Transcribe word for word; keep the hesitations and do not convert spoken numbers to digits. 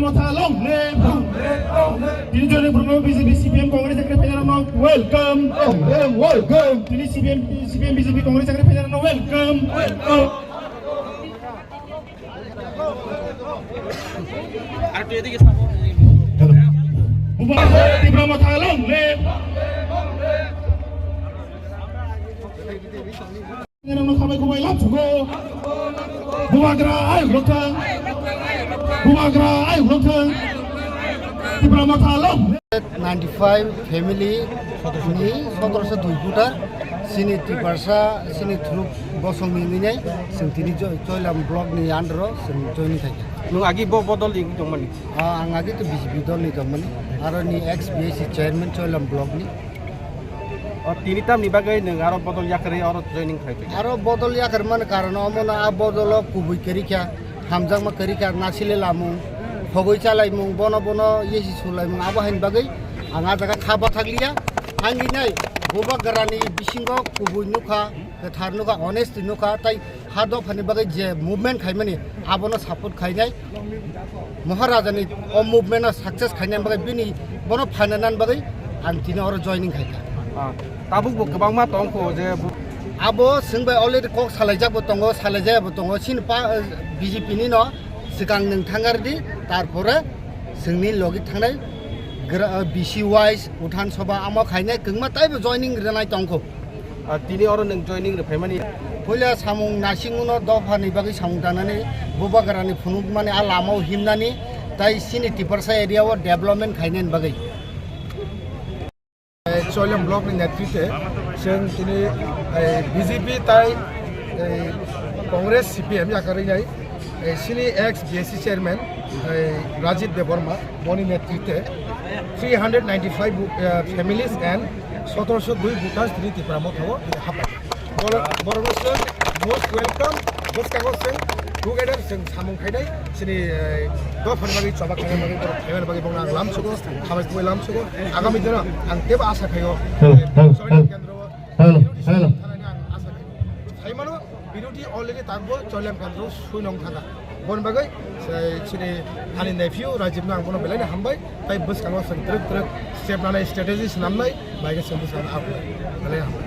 Motha long live. Tini joni burno B J P, C P M, Congress chakri phainai rokno welcome. Welcome. Tini C P M, C P M, B J P, Congress chakri phainai rokno welcome. Hello. Bubagra Tipra Motha long live. Nang khamai khumai lamsugo. Bubagra ayuk rok thang. Bubagra ayuk rok thang. Tipra Motha long. Ninety-five family ni sotorosho dui voter, chini Tiprasa, chini thuruk bosongni ninai, chwng tini Choi-, Choilam block ni under o chwng joining khaikha. Nwng agi bo bodol ni tongmani? Ah, ang agi to B J P dol ni tongmani, aro ni ex B A C chairman Choilam block ni. O, tini tamni bagwi nwng aro bodol yakarwi oro joining khai phai? Aro bodol yakarmani karon omono a bodolo kubui kwrwikha, hamjakma kwrwikha, nasile lamung, khogwi chalaimung, bono bono yesi sulaimung, abo haini bagwi ang a jaga kha bathakliya. Ang inai Bubagrani bisingo kubui nukha, kwthar nukha, honesty nukha, tai ha dophani bagwi je movement khaimani, abono support khainai. Maharajani o movement no success khainani bagwi bini bono phainanani bagwi ang tini oro joining khaikha. Ah, tabuk bo kwbangma tongkho je bu- Abo chwng bai already kok salaijak bo tongo, salaijaya bo tongo. Chini pa, B J P ni no swkang nwng thangar di, tarpore chwngni logi thangnai gra-, B C wise, Uthan Sabha amo khainai kwngma taibo joining rwnai tongkho. Ah, tini oro nwng joining rw phaimani? Puila samung naisingmano dophani bagwi samung tangnani, Bubagrani phunukmani a lamao himnani, tai chini Tiprasa area o development khainani bagwi. Eh, Choilam block ni netritwe chwng tini, eh, B J P tai, eh, Congress C P M yakarwi nai. Eh, chini ex B A C chairman, eh, Rajib Debbarma, boni netritwe three hundred ninety-five, eh, families and sotorosho dui voters tini Tipra Motha o tini hapai. Boro-, borokno chwng most welcome, bwskango chwng together chwng samung khainai, chini, eh, dophani bagwi choba khaina bagwi, borok khaimani bagwi bongno ang lamsugo, hambai kubui lamsugo. Agami dino ang teibo asa khaio, Hello, eh, hello, Choilam hello. Kendro o Hello, hello. Thanani ang asa khaio. Saimano, Biruti already takbo Choilam Kendro sui nong thangkha. Bon bagwi, se, chini ani nephew Rajib no ang bono belai no hambai, tai bwskango chwng twrwk twrwk step nanai, strategy swnamnai, bai khe chwng bwskango abo belai hambai.